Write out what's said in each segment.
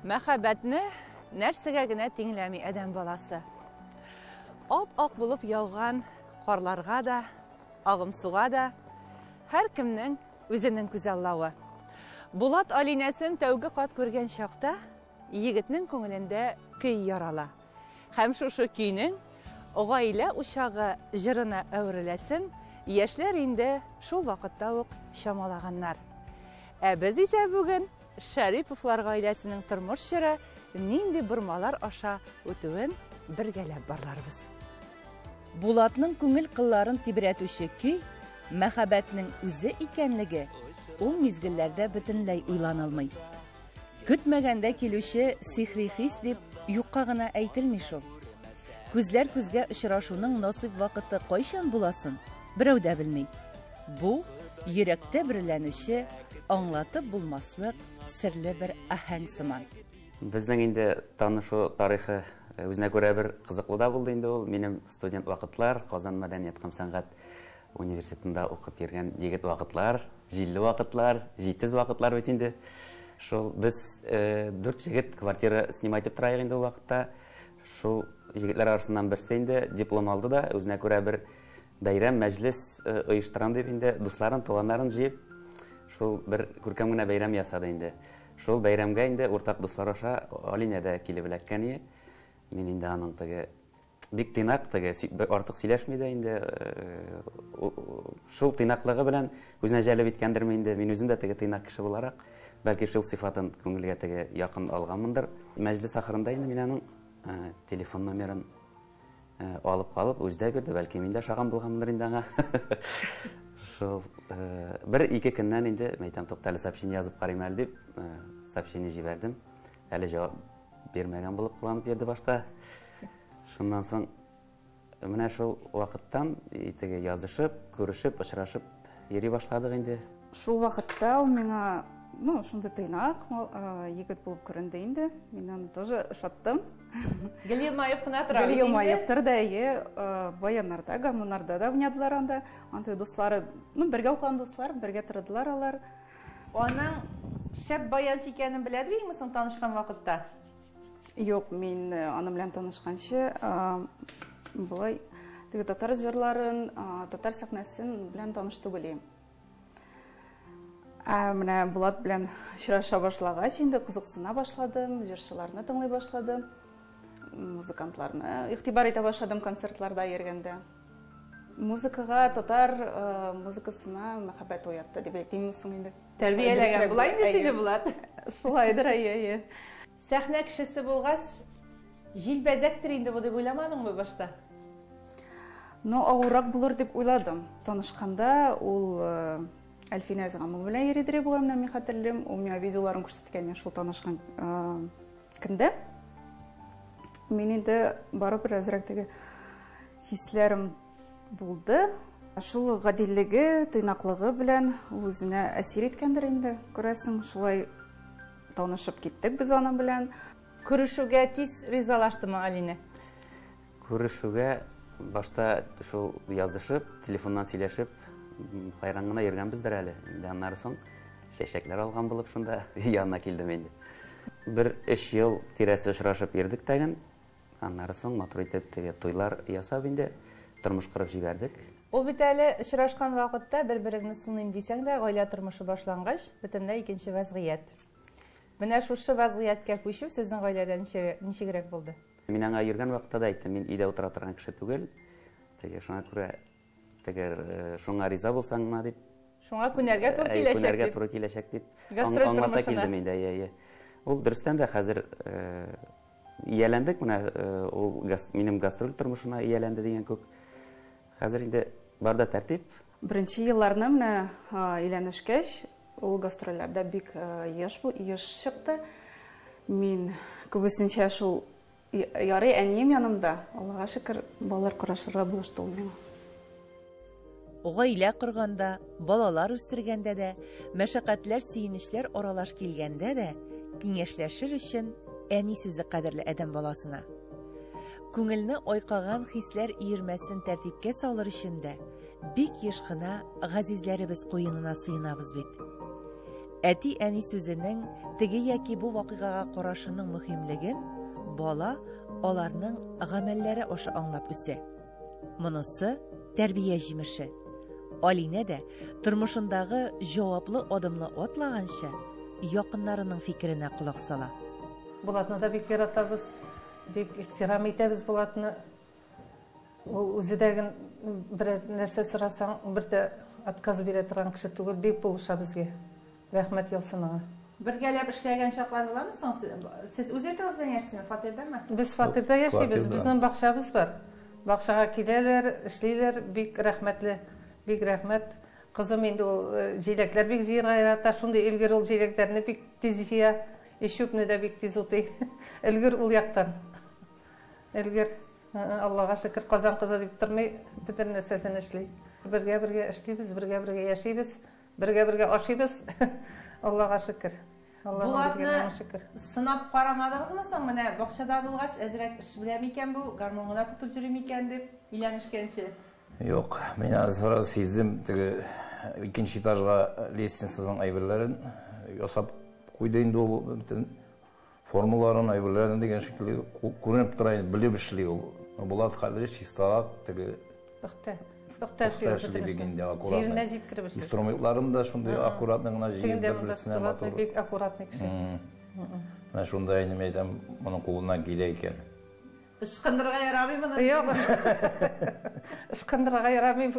Мәхәббәтне нәрсәгә генә тиңләми адәм баласы. Ап-ак булып яуган карларга да, агымсуга да һәркемнең үзенең күзаллавы. Булат Алинәсен тәүге кат күргән чакта егетнең күңелендә көй ярала. Һәм шушы көйнең гаилә учагы җырына әвереләсен яшьләр инде шул вакытта ук чамалаганнар. Ә без исә бүген Шәриповлар гаиләсенең тормыш җыры нинди бормалар аша үтүен бергәләп барларбыз. Булатның күңел кылларын тибрәтүче көй мәхәббәтнең үзе икәнлеге ул мизгелләрдә бөтенләй уйланылмый. Көтмәгәндә килүче сихри хис дип юкка гына әйтелми шул. Күзләр күзгә очрашуның насыйп вакыты кайчан буласын берәү дә белми. Бу йөрәктә бөреләнүче аңлатып булмаслык серле бер аһәң сыман. Безнең инде танышу тарихы үзенә күрә бер кызыклы да булды инде ул. Минем студент вакытлар, Казан мәдәният һәм сәнгать университетында укып йөргән егет вакытлар, җилле вакытлар, җитез вакытлар бит инде. Шул без 4 егет квартира снимать итеп тораек инде ул вакытта. Шул егетләр арасыннан берсе инде диплом алды да, үзенә күрә бер бәйрәм, мәҗлес оештырам дип инде дусларын, туганнарын җыеп, шул бер күркәм генә бәйрәм ясады инде. Шул бәйрәмгә инде уртак дуслар аша Алинә дә килеп эләккән иде. Мин инде аның теге бик тыйнак, теге артык сөйләшми дә инде, шул тыйнаклыгы белән үзенә җәлеп иткәндерме инде. Мин үзем дә теге тыйнак кеше буларак, бәлки шул сыйфатын күңелгә теге якын алганмындыр. Мәҗлес ахырында инде мин аның телефон номерын алып калып, үзе дә бирде, бәлки мин дә ошаган булганмындыр инде аңа. Шул бер-ике көннән инде мәйтәм, тукта әле сообщение язып карыйм әле дип, сообщение җибәрдем. Әле җавап бирмәгән булып кыланып йөрде башта. Шуннан соң менә шул вакыттан теге язышып, күрешеп, очрашып йөри башладык инде. Шул вакытта ул миңа, ну, шундый тыйнак егет булып күренде инде. Мин аны тоже ошаттым. Гел елмаеп кына тора Гел елмаеп торды, әйе. Баяннарда, гармуннарда да уйнадылар анда. Андый дуслары, ну, бергә укыган дуслар, бергә тордылар алар. Аның шәп баянчы икәнен белә идеңме соң танышкан вакытта? Юк, мин аның белән танышканчы, болай теге татар җырларын, татар сәхнәсен белән таныш түгел идем. Ә менә Булат белән очраша башлагач, инде кызыксына башладым, җырчыларны тыңлый башладым, музыкантларны игътибар итә башладым концертларда йөргәндә. Музыкага, татар музыкасына мәхәббәт уятты дип әйтимме соң инде. Тәрбияләгән була инде сине Булат. Шулайдыр, әйе, әйе. Сәхнә кешесе булгач, җилбәзәктер инде бу дип уйламадыңмы башта? Ну, авыррак булыр дип уйладым. Танышканда ул Әлфинә Әзгамова белән йөридер бугай, менә мин хәтерлим. Ул миңа видеоларын күрсәткән, мин шул танышкан көндә. Мин инде барыбер әзрәк теге хисләрем булды. Шул гадилеге, тыйнаклыгы белән ул үзенә әсир иткәндер инде, күрәсең, шулай танышып киттек без аның белән. Күрешүгә тиз ризалаштымы Алинә? Күрешүгә башта шул язышып, телефоннан сөйләшеп, хайран гына йөргәнбездер әле. Инде аннары соң чәчәкләр алган булып шунда янына килдем инде. Бер 3 ел тирәсе очрашып йөрдек тәген. Аннары соң матур итеп теге туйлар ясап инде тормыш корып җибәрдек. Ул бит әле очрашкан вакытта бер-береңне сыныйм дисәң дә, гаилә тормышы башлангач, бөтенләй икенче вазгыять. Менә шушы вазгыятькә күчү сезнең гаиләдә ничегрәк булды? Мин аңа йөргән вакытта да әйттем, мин өйдә утыра торган кеше түгел. Теге шуңа күрә теге шуңа риза булсаң гына дип. Шуңа күнәргә туры киләчәк күнәргә туры киләчәк дип аңлата килдем инде, әйе, әйе. Ул дөрестән дә хәзер ияләндек, менә ул минем гастроль тормышына ияләнде дигән күк. Хәзер инде бар да тәртип. Беренче елларны менә өйләнешкәч, ул гастрольләрдә бик еш чыкты. Мин күбесенчә шул ярый әнием янымда, Аллага шөкер, балалар карашырга булышты ул миңа. Гаилә корганда, балалар үстергәндә дә, мәшәкатьләр, сөенечләр аралаш килгәндә дә киңәшләшер өчен әни сүзе кадерле адәм баласына. Күңелне айкаган хисләр өермәсен тәртипкә салыр өчен дә бик еш кына газизләребез куенына сыенабыз бит. Әти-әни сүзенең теге яки бу вакыйгага карашының мөһимлеген бала аларның гамәлләре аша аңлап үсә. Монысы тәрбия җимеше. Алинә дә тормышындагы җаваплы адымны атлаганчы, якыннарының фикеренә колак сала. Булатны да бик яратабыз, бик ихтирам итәбез Булатны. Ул үзе дә берәр нәрсә сорасаң, бер дә отказ бирә торган кеше түгел, бик булыша безгә. Рәхмәт яусын аңа. Бергәләп эшләгән чаклар буламы соң? Сез үз йортыгыз белән яшисезме, фатирдамы? Без фатирда яшибез, безнең бакчабыз бар. Бакчага киләләр, эшлиләр, бик рәхмәтле, бик рәхмәт. Кызым инде ул җиләкләр бик җыярга ярата, шундый өлгер ул җиләкләрне бик тиз җыя, чүпне дә бик тиз утый. Өлгер ул яктан. Өлгер. Аллага шөкер, Казан кызы дип тормый, бөтен нәрсәсен эшли. Бергә-бергә эшлибез, бергә-бергә яшибез, бергә-бергә ашыйбыз. Аллага шөкер. Булатны сынап карамадыгызмы соң? Менә бакчада булгач, әзрәк эш белә микән бу, гармун гына тотып йөри микән дип өйләнешкәнче? Юк, мин сразу сиздем, теге икенче этажга лестницаның әйберләрен ясап куйды инде ул бөтен формаларын, әйберләрен дигән шикелле күренеп тора инде, белеп эшли ул. Булат хәзер чистарак, теге пөхтә. Пөхтә эшли бик инде, аккуратно. Җиренә җиткереп эшли. Инструментларын да шундый аккуратно гына җыеп, бер-берсенә матур. Бик аккуратный кеше. Менә шунда инде мин әйтәм, моның кулыннан килә икән. Ычкындырырга ярамый моны. Юк. Ычкындырырга ярамый.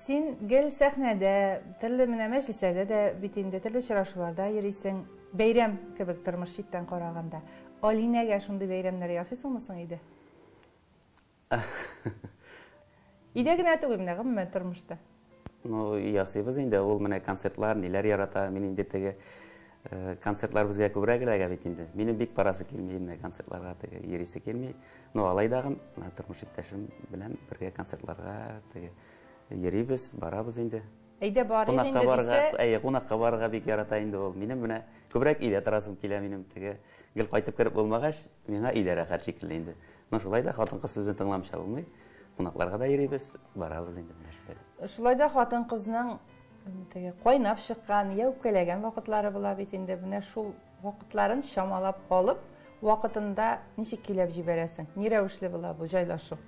Син гел сәхнәдә, төрле менә мәҗлесләрдә дә бит инде, төрле очрашуларда йөрисең. Бәйрәм кебек тормыш читтән караганда. Алинәгә шундый бәйрәмнәр ясыйсыңмы соң өйдә? Өйдә генә түгел, менә гомумән тормышта. Ну, ясыйбыз инде, ул менә концертлар, ниләр ярата, мин инде теге концертлар безгә күбрәк эләгә бит инде. Минем бик барасы килми инде концертларга, теге йөрисе килми. Ну, алай дагын, тормыш иптәшем белән бергә концертларга теге йөрибез, барабыз инде. Әйдә барыйк инде дисә. Әйе, кунакка барырга бик ярата инде ул. Минем менә күбрәк өйдә торасым килә минем теге. Гел кайтып кереп булмагач, миңа өйдә рәхәт шикелле инде. Но шулай да хатын-кыз сүзен тыңламыйча булмый. Кунакларга да йөрибез, барабыз инде менә шулай. Шулай да хатын-кызның теге кайнап чыккан, я үпкәләгән вакытлары була бит инде. Менә шул вакытларын чамалап алып, вакытында ничек көйләп җибәрәсең? Ни рәвешле була бу җайлашу?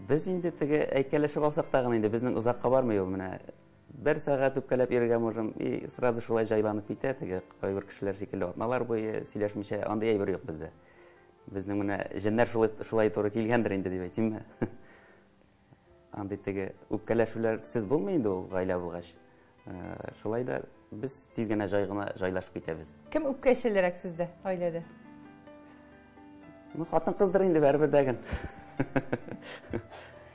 Без инде теге әйткәләшеп алсак тагын инде безнең озакка бармый ул менә. Бер сәгать үпкәләп йөрергә можем, и сразу шулай җайланып китә, теге кайбер кешеләр шикелле атналар буе сөйләшмичә, андый әйбер юк бездә. Безнең менә җеннәр шулай туры килгәндер инде дип әйтимме? Андый теге үпкәләшүләрсез булмый инде ул гаилә булгач. Шулай да без тиз генә җай гына җайлашып китәбез. Кем үпкәчелрәк сездә гаиләдә? Ну, хатын-кыздыр инде барыбер дәген.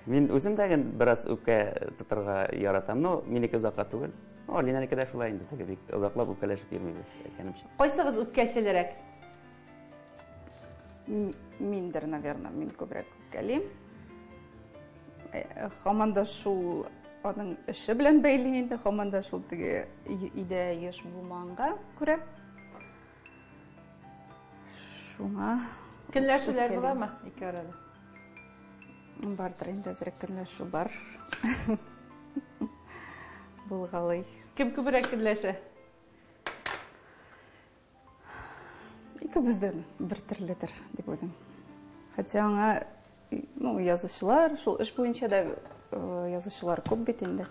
Мин үзем дәген бераз үпкә тотарга яратам, но минеке озакка түгел. Ну, Алинәнеке дә шулай инде, теге бик озаклап үпкәләшеп йөрмибез, әйткәнемчә. Кайсыгыз үпкәчелрәк? Миндер, наверное, мин күбрәк үпкәлим. Һаман да шул аның эше белән бәйле инде, һаман да шул теге өйдә еш булмаганга күрә. Шуңа көнләшүләр буламы ике арада? Бардыр инде, әзрәк көнләшү бар. Булгалый. Кем күбрәк көнләшә? Икебездән бер төрледер дип уйлыйм. Хотя аңа, ну, язучылар, шул эш буенча да язучылар күп бит инде.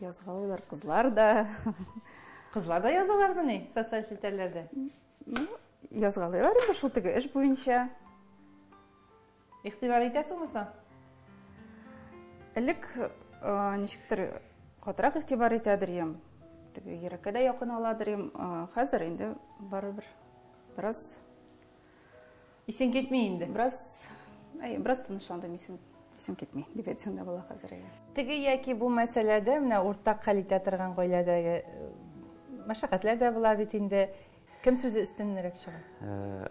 Язгалыйлар кызлар да. Кызлар да язалармыни социаль челтәрләрдә? Ну, язгалыйлар инде шул теге эш буенча. Игътибар итәсеңме соң? Элек ничектер катырак игътибар итәдер ем. Теге йөрәккә дә якын аладыр ем. Хәзер инде барыбер бераз исең китми инде. Бераз, әй, бераз тынычландым, исем китми дип әйтсәң дә була хәзер. Теге яки бу мәсьәләдә менә уртак хәл итә торган гаиләдәге мәшәкатьләр дә була бит инде. Кем сүзе өстенрәк чыга?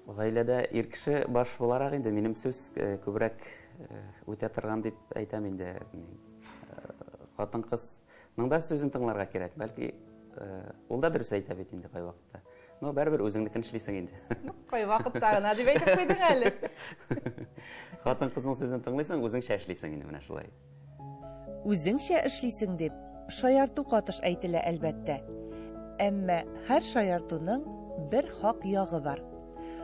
Гаиләдә ир кеше баш буларак инде минем сүз күбрәк үтә торган дип әйтәм инде. Хатын-кызның да сүзен тыңларга кирәк. Бәлки ул да дөрес әйтә бит инде кайвакытта. Но барыбер үзеңнекен эшлисең инде. Кайвакытта гына дип әйтеп куйдың әле. Хатын-кызның сүзен тыңлыйсың, үзеңчә эшлисең инде менә шулай. Үзеңчә эшлисең дип шаярту катыш әйтелә, әлбәттә. Әмма һәр шаяртуның бер хак ягы бар.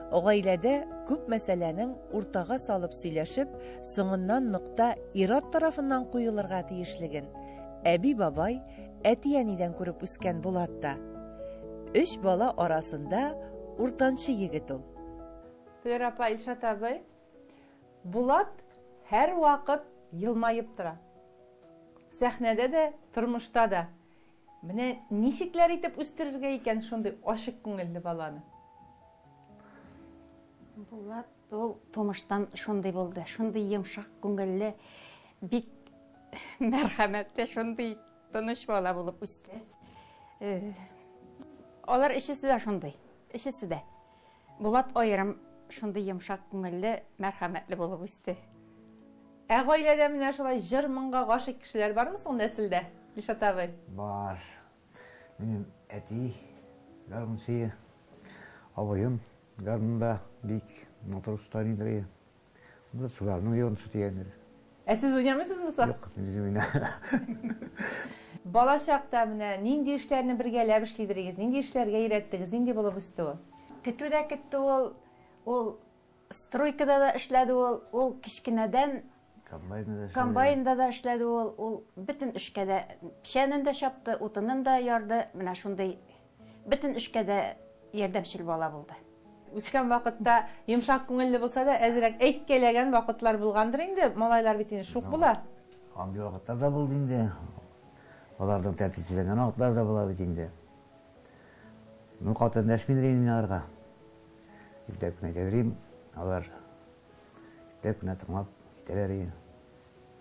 Гаиләдә күп мәсьәләнең уртага салып сөйләшеп, соңыннан нокта ир-ат тарафыннан куелырга тиешлеген әби-бабай, әти-әнидән күреп үскән Булат та. Өч бала арасында уртанчы егет ул. Флера апа, Илшат абый, Булат һәрвакыт елмаеп тора. Сәхнәдә дә, тормышта да. Менә ничекләр итеп үстерергә икән шундый ачык күңелле баланы? Булат ул тумыштан шундый булды. Шундый йомшак күңелле, бик мәрхәмәтле, шундый тыныч бала булып үсте. Э, алар өчесе дә шундый, өчесе дә. Булат аерым шундый йомшак күңелле, мәрхәмәтле булып үсте. Ә гаиләдә менә шулай җыр-моңга гашыйк кешеләр бармы соң нәселдә, Илшат абый? Бар. Минем әти гармунчы, абыем гармунда бик матур оста уйный. Бу шуларның йогынтысы дигәндер. Ә сез уйнамыйсызмы соң? Юк, мин үзем уйнамыйм. Бала чакта менә нинди эшләрне бергәләп эшлидерегез, нинди эшләргә өйрәттегез, нинди булып үсте ул? Көтү дә көтте ул, ул стройкада да эшләде ул, ул кечкенәдән Комбайнда да эшләде. Комбайнда да эшләде ул, ул бөтен эшкә дә, печәнен дә чапты, утынын да ярды, менә шундый бөтен эшкә дә ярдәмчел бала булды. Үскән вакытта йомшак күңелле булса да, әзрәк әйткәләгән вакытлар булгандыр инде, малайлар бит инде шук була. Андый вакытлар да булды инде. Аларның тәртипсезләнгән вакытлары да була бит инде. Ну, каты эндәшмидер инде мин аларга. Ипләп кенә әйтә бирим, алар ипләп кенә тыңлап китәләр инде.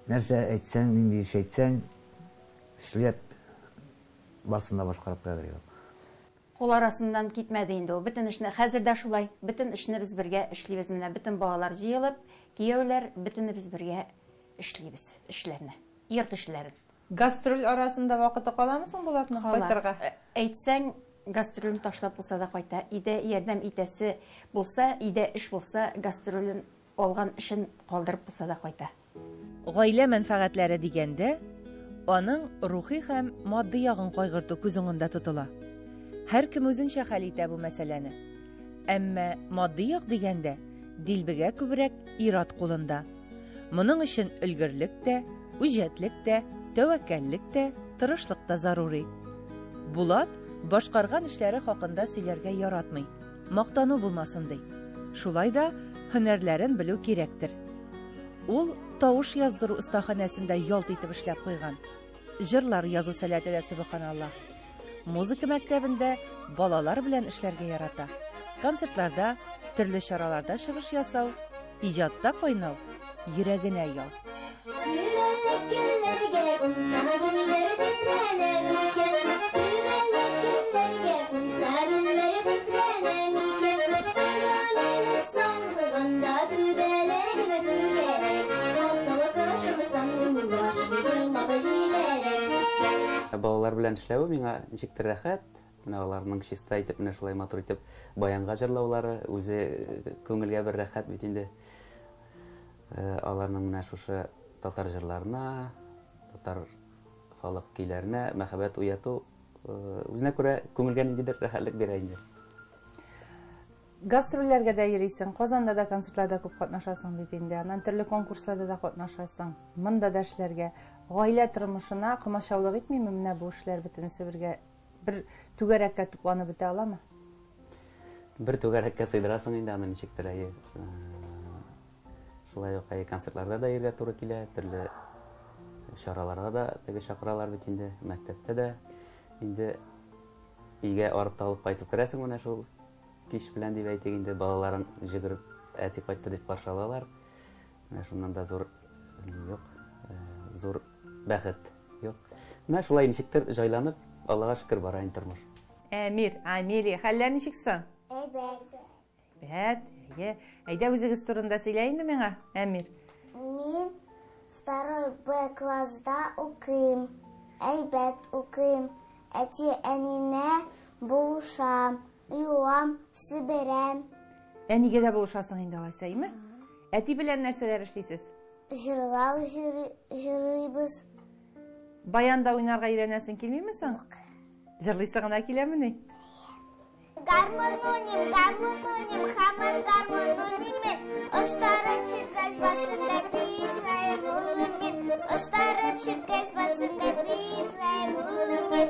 Нәрсә әйтсәң, нинди эш әйтсәң, эшләп, барысын да башкарып куядыр инде. Кул арасыннан китмәде инде ул. Бөтен эшне, хәзер дә шулай, бөтен эшне без бергә эшлибез. Менә бөтен балалар җыелып, кияүләр, бөтенебез бергә эшлибез эшләрне, йорт эшләрен. Гастроль арасында вакыты каламы соң Булатның кайтырга? Әйтсәң, гастролен ташлап булса да кайта. Өйдә ярдәм итәсе булса, өйдә эш булса, гастролен алган эшен калдырып булса да кайта. Гаилә мәнфәгатьләре дигәндә, аның рухи һәм матди ягын кайгырту күз уңында тотыла. Һәркем үзенчә хәл итә бу мәсьәләне. Әмма матди як дигәндә, дилбегә күбрәк ир-ат кулында. Моның өчен өлгерлек тә, үҗәтлек тә, тәвәккәллек тә, тырышлык та зарури. Булат башкарган эшләре хакында сөйләргә яратмый. Мактану булмасын ди. Шулай да һөнәрләрен белү кирәктер. Ул тавыш яздыру остаханәсендә ялт итеп эшләп куйган. Җырлар язу сәләте дә сөбеханаллаһ. Музыка мәктәбендә балалар белән эшләргә ярата. Концертларда, төрле чараларда чыгыш ясау, иҗатта кайнау йөрәгенә ял. Күбәләк гөлләргә кунса гөлләре тетрәнә микән? Күбәләк гөлләргә кунса гөлләре тетрәнә микән? Анда мине сагынганда күбәләгемә түгәрәк, Асылы кошым сандугаш җырлап җибәрә микән? Балалар белән эшләве миңа ничектер рәхәт. Менә аларның чиста итеп, менә шулай матур итеп баянга җырлаулары үзе күңелгә бер рәхәт бит инде. Аларның менә шушы татар җырларына, татар халык көйләренә мәхәббәт уяту үзенә күрә күңелгә ниндидер рәхәтлек бирә инде. Гастрольләргә дә йөрисең, Казанда да концертларда күп катнашасың бит инде. Аннан төрле конкурсларда да катнашасың. Монда да эшләргә. Гаилә тормышына комачаулык итмиме менә бу эшләр бөтенесе бергә бер түгәрәккә тупланып бетә аламы? Бер түгәрәккә сыйдырасың инде аны ничектер, әйе. Шулай ук әйе, концертларда да йөрергә туры килә, төрле чараларга да теге чакыралар бит инде, мәктәптә дә. Инде өйгә арып талып кайтып керәсең менә шул кич белән дип әйтик инде, балаларың җөгереп әти кайтты дип каршы алалар. Менә шуннан да зур ни юк, зур бәхет юк. Менә шулай ничектер җайланып, Аллага шөкер, бара инде тормыш. Әмир, Амелия, хәлләр ничек соң? Әйбәт. Әйбәт, әйе. Әйдә үзегез турында сөйлә инде миңа, Әмир. Мин второй Б класста укыйм. Әйбәт укыйм. Әти-әнинә булышам, юам, себерәм. Әнигә дә булышасың инде алайса, әйме? Әти белән нәрсәләр эшлисез? Җырлар җырыйбыз. Баянда уйнарга өйрәнәсең килмиме соң? Юк. Җырлыйсы гына киләмени? Гармун уйныйм, гармун уйныйм, һаман гармун уйныйм мин. Остарып җиткәч басында битләем улым мин. Остарып җиткәч басында битләем улым мин.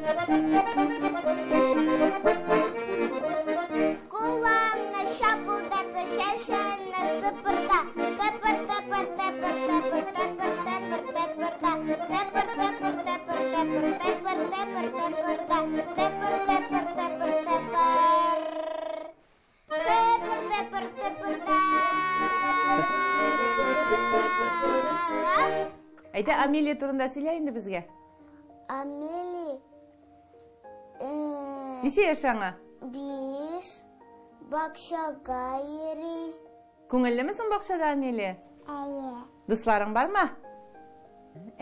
Кулларны шапылдата, чәчәне сыпырта. Тыпыр, тыпыр, тыпыр, тыпыр, тыпыр, тыпыр, тыпыр да. Тыпыр, тыпыр, тыпыр, тыпыр, тыпыр, тыпыр, тыпыр да. Тыпыр, тыпыр, тыпыр, тыпыр. Тыпыр, тыпыр, тыпыр да. Әйдә, Амелия турында сөйлә инде безгә. Амели, Ничә яшь аңа? 5, бакчага йөри. Күңеллеме соң бакчада, Амелия? Әйе. Дусларың бармы?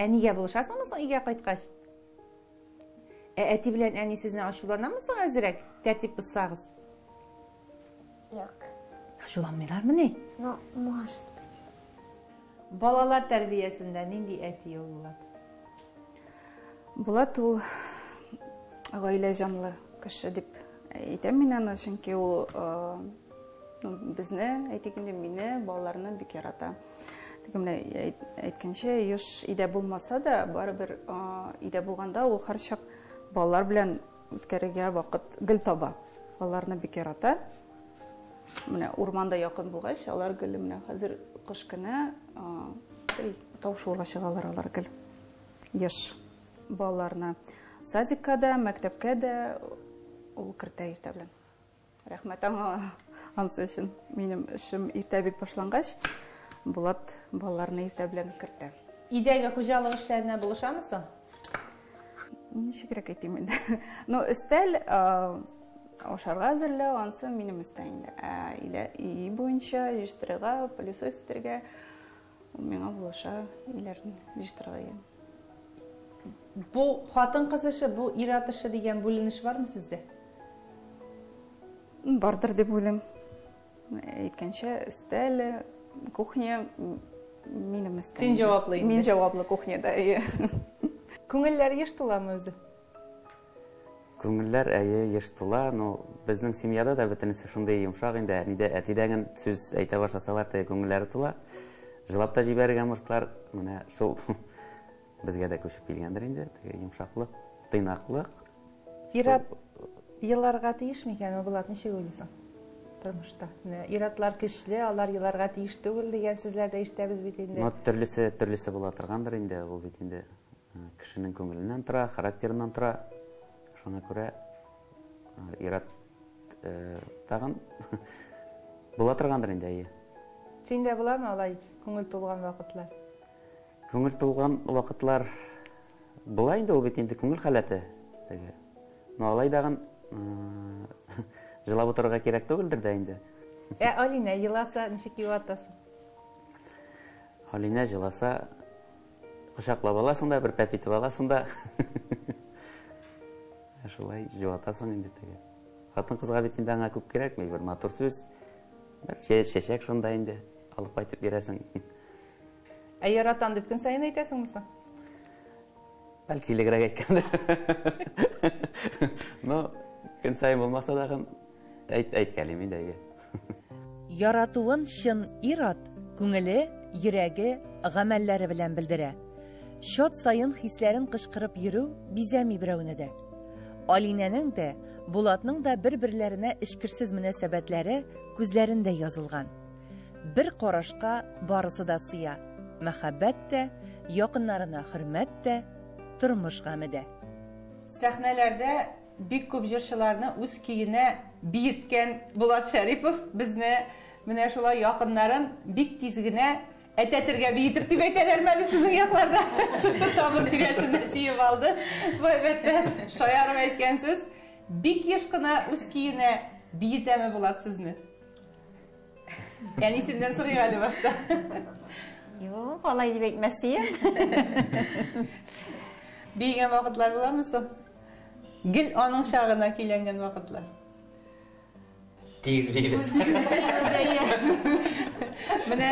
Әнигә булышасыңмы соң өйгә кайткач? Ә әти белән әни сезне ачуланамы соң әзрәк, тәртип бозсагыз? Юк. Ачуланмыйлармыни? Ну, может быть. Балалар тәрбиясендә нинди әти ул Булат? Булат ул гаилә җанлы кеше дип әйтәм мин аны, чөнки ул безне, әйтик инде, мине, балаларны бик ярата. Теге менә әйткәнчә, еш өйдә булмаса да, барыбер өйдә булганда ул һәрчак балалар белән үткәрергә вакыт гел таба. Балаларны бик ярата. Менә урманда якын булгач, алар гел менә хәзер кыш көне тау шуырга чыгалар алар гел. Еш балаларны садикка да, мәктәпкә дә ул кертә иртә белән. Рәхмәт аңа ансы өчен. Минем эшем иртә бик башлангач, Булат балаларны иртә белән кертә. Өйдәге хуҗалык эшләренә булышамы соң? Ничегрәк әйтим инде? Ну, өстәл, ашарга әзерләү, ансы минем өстә инде. Ә өй буенча җыештырырга, пылесос итәргә миңа булыша, өйләрне җыештырырга. Бу хатын-кыз эше, бу ир-ат эше дигән бүленеш бармы сездә? Бардыр дип уйлыйм. Әйткәнчә, өстәл, кухня минем өстәл. Син җаваплы инде. Мин җаваплы кухняда, әйе. Күңелләр еш туламы үзе? Күңелләр, әйе, еш тула. Но безнең семьяда да бөтенесе шундый йомшак инде. Әнидә, әтидә генә сүз әйтә башласалар, теге күңелләре тула. Җылап та җибәрергә моштлар. Менә шул безгә дә күчеп килгәндер инде, теге йомшаклык, тыйнаклык. Ир-ат еларга тиеш микән, Булат, ничек уйлыйсың? Тормышта. Менә ир-атлар көчле, алар еларга тиеш түгел дигән сүзләр дә ишетәбез бит инде. Но төрлесе, төрлесе була торгандыр инде, ул бит инде кешенең күңеленнән тора, характерыннан тора. Шуңа күрә ир-ат тагын була торгандыр инде, әйе. Синдә буламы алай күңел тулган вакытлар? Күңел тулган вакытлар була инде, ул бит инде күңел халәте теге. Но алай дагын җылап утырырга кирәк түгелдер дә инде. Ә Алинә еласа ничек юатасың? Алинә җыласа кочаклап аласың да, бер пәп итеп аласың да. Шулай юатасың инде теге. Хатын-кызга бит инде аңа күп кирәкми, бер матур сүз, бер чәчәк шунда инде алып кайтып бирәсең. Ә яратам дип көн саен әйтәсеңме соң? Бәлки элегрәк әйткәндер. Но көн саен булмаса да әйткәлим инде, әйе. Яратуын чын ир-ат күңеле, йөрәге, гамәлләре белән белдерә. Чат саен хисләрен кычкырып йөрү бизәми берәүне дә. Алинәнең дә, Булатның да бер-берләренә эчкерсез мөнәсәбәтләре күзләрендә язылган. Бер карашка барысы да сыя. Мәхәббәт тә, якыннарына хөрмәт тә, тормыш гаме дә. Сәхнәләрдә бик күп җырчыларны үз көенә биеткән Булат Шәрипов безне менә шулай якыннарын бик тиз генә әтәтергә биетеп дип әйтәләрме әле сезнең якларда? Шушы табын тирәсендә җыеп алды. Бу әлбәттә шаярып әйткән сүз. Бик еш кына үз көенә биетәме Булат сезне? Әнисеннән сорыйк әле башта. Юк, алай дип әйтмәс идем. Биегән вакытлар буламы соң? Гел аның чагына көйләнгән вакытлар. Тигез биебез. Менә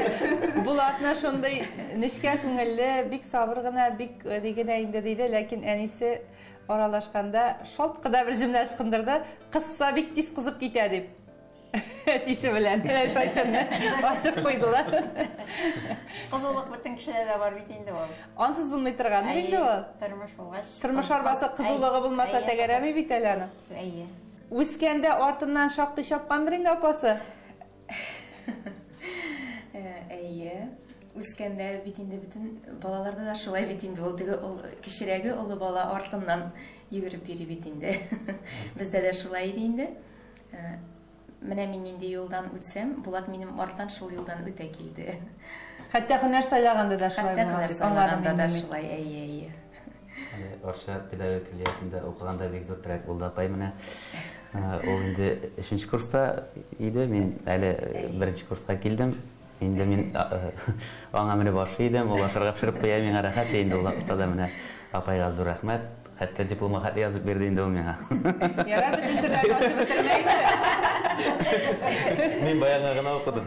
Булатны шундый нечкә күңелле, бик сабыр гына, бик гади генә инде диде, ләкин әнисе аралашканда шалт кына бер җөмлә ычкындырды, кызса бик тиз кызып китә дип. Әтисе белән шайтанны ачып куйдылар. Кызулык бөтен кешедә дә бар бит инде ул. Ансыз булмый торган инде ул. Тормыш булгач. Тормыш арбасы кызулыгы булмаса тәгәрәми бит әле аның. Әйе. Үскәндә артыннан шактый чапкандыр инде апасы. Әйе. Үскәндә бит инде бөтен балаларда да шулай бит инде ул теге ул кечерәге олы бала артыннан йөгереп йөри бит инде. Бездә дә шулай иде инде. Менә мин нинди юлдан үтсәм, Булат минем арттан шул юлдан үтә килде. Хәтта һөнәр сайлаганда да шулай Хәтта һөнәр сайлаганда да шулай, әйе, әйе. Әле Арча педагогик көллиятендә укыганда бик зур терәк булды апай менә. Ул инде өченче курста иде, мин әле беренче курска килдем. Инде мин аңа менеп ашый идем, ул ашарга пешереп куя, миңа рәхәт инде ул вакытта да менә апайга зур рәхмәт. Хәтта дипломга хәтле язып бирде инде ул миңа. Ярар, бөтен серләрне ачып бетермә инде. Мин баягы гына укыдым.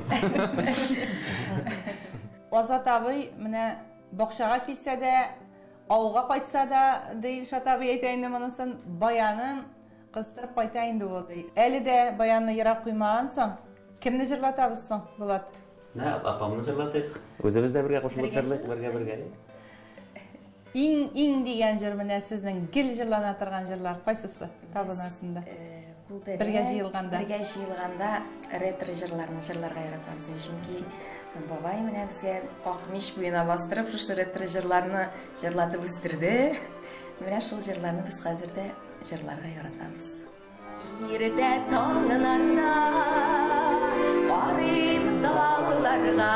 Азат абый менә бакчага килсә дә, авылга кайтса да, ди Илшат абый әйтә инде монысын, баянын кыстырып кайта инде ул, ди. Әле дә баянны ерак куймагансың. Кемне җырлатабыз соң, Булат? Менә апамны җырлатыйк. Үзебез дә бергә кушылып җырлыйк, бергә-бергә. Иң, иң дигән җыр менә сезнең гел җырлана торган җырлар кайсысы табын артында? Күбрәк Бергә җыелганда. Бергә җыелганда ретро җырларны җырларга яратабыз. Чөнки бабай менә безгә ак мич буена бастырып шушы ретро җырларны җырлатып үстерде. Менә шул җырларны без хәзер дә җырларга яратабыз. Иртә таңнарда карыйм тауларга,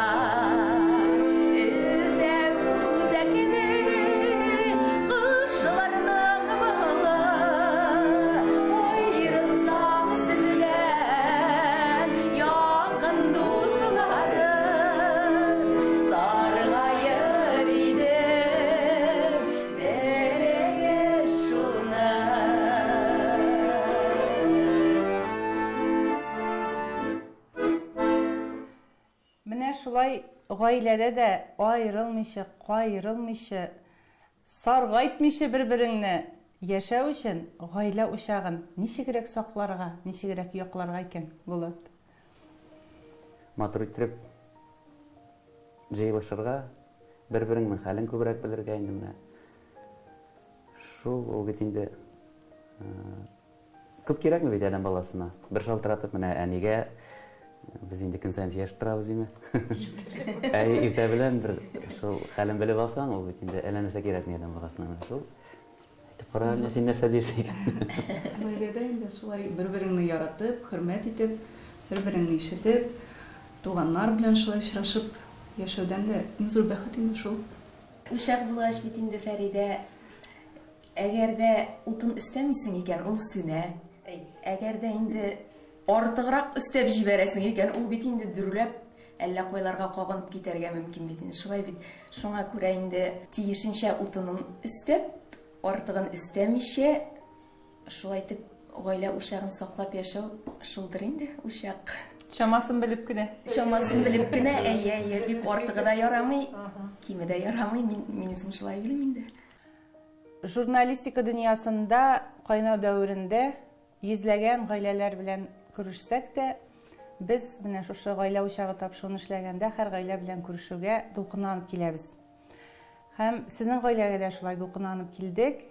өзәм үзәкне кошларның моңы. Аерылсам сездән, якын дусларым, саргаер идем, белегез шуны. Менә шулай гаиләдә дә аерылмыйча, каерылмыйча, саргайтмыйча бер-береңне яшәү өчен гаилә учагын ничегрәк сакларга, ничегрәк якларга икән, Булат? Матур иттереп җыелышырга, бер-береңнең хәлен күбрәк белергә инде менә. Шул ул бит инде күп кирәкме бит адәм баласына. Бер шалтыратып менә әнигә без инде көн саен сөйләшеп торабыз димме? Ә иртә белән бер шул хәлен белеп алсаң, ул бит инде әллә нәрсә кирәкми адәм баласына менә шул. Әйтеп кара, менә син нәрсә дирсең икән? Гаиләдә инде шулай бер-береңне яратып, хөрмәт итеп, бер-береңне ишетеп, туганнар белән шулай очрашып яшәүдән дә иң зур бәхет инде шул. Учак булгач бит инде, Фәридә, әгәр дә утын өстәмисең икән, ул сүнә. Әгәр дә инде артыграк өстәп җибәрәсең икән, ул бит инде дөрләп әллә кайларга кагынып китәргә мөмкин бит инде. Шулай бит. Шуңа күрә инде тиешенчә утынын өстәп, артыгын өстәмичә, шулай итеп гаилә учагын саклап яшәү шулдыр инде учак. Чамасын белеп кенә. Чамасын белеп кенә, әйе, әйе, бик артыгы да ярамый, киме дә ярамый. Мин үзем шулай уйлыйм инде. Журналистика дөньясында кайнау дәверендә йөзләгән гаиләләр белән күрешсәк тә, без менә шушы гаилә учагы тапшыруын эшләгәндә һәр гаилә белән күрешүгә дулкынланып киләбез. Һәм сезнең гаиләгә дә шулай дулкынланып килдек.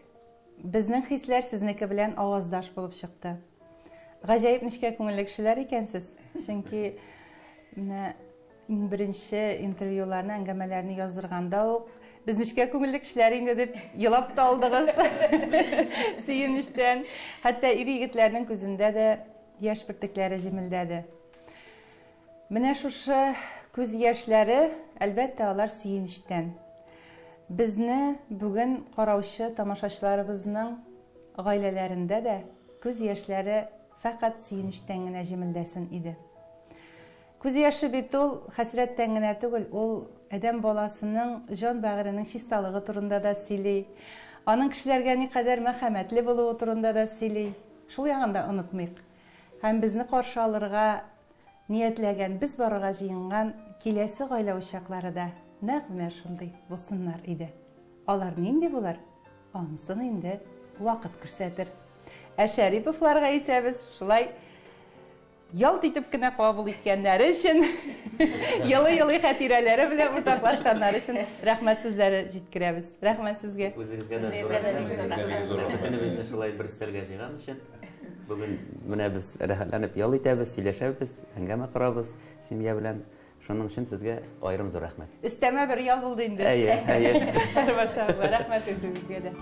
Безнең хисләр сезнеке белән аваздаш булып чыкты. Гаҗәеп нечкә күңелле кешеләр икәнсез. Чөнки менә иң беренче интервьюларны, әңгәмәләрне яздырганда ук без нечкә күңелле кешеләр инде дип елап та алдыгыз. Сөенечтән. Хәтта ир-егетләрнең күзендә дә яшь бөртекләре җемелдәде. Менә шушы күз яшьләре, әлбәттә, алар сөенечтән. Безне бүген караучы тамашачыларыбызның гаиләләрендә дә күз яшьләре фәкать сөенечтән генә җемелдәсен иде. Күз яше бит ул хәсрәттән генә түгел, ул адәм баласының җан бәгыренең чисталыгы турында да сөйли. Аның кешеләргә никадәр мәрхәмәтле булуы турында да сөйли. Шул ягын да онытмыйк. Һәм безне каршы алырга ниятләгән, без барырга җыенган киләсе гаилә учаклары да нәкъ менә шундый булсыннар иде. Алар нинди булыр? Анысын инде вакыт күрсәтер. Ә Шәриповларга исә без шулай ялт итеп кенә кабул иткәннәре өчен, елый-елый хатирәләре белән уртаклашканнары өчен рәхмәт сүзләре җиткерәбез. Рәхмәт сезгә. Үзегезгә дә зур рәхмәт. Бөтенебезне шулай бер өстәлгә җыйган өчен. Бүген менә без рәхәтләнеп ял итәбез, сөйләшәбез, әңгәмә корабыз семья белән. Шуның өчен сезгә аерым зур рәхмәт. Өстәмә бер ял булды инде. Әйе, әйе. Рәхмәт үзегезгә дә.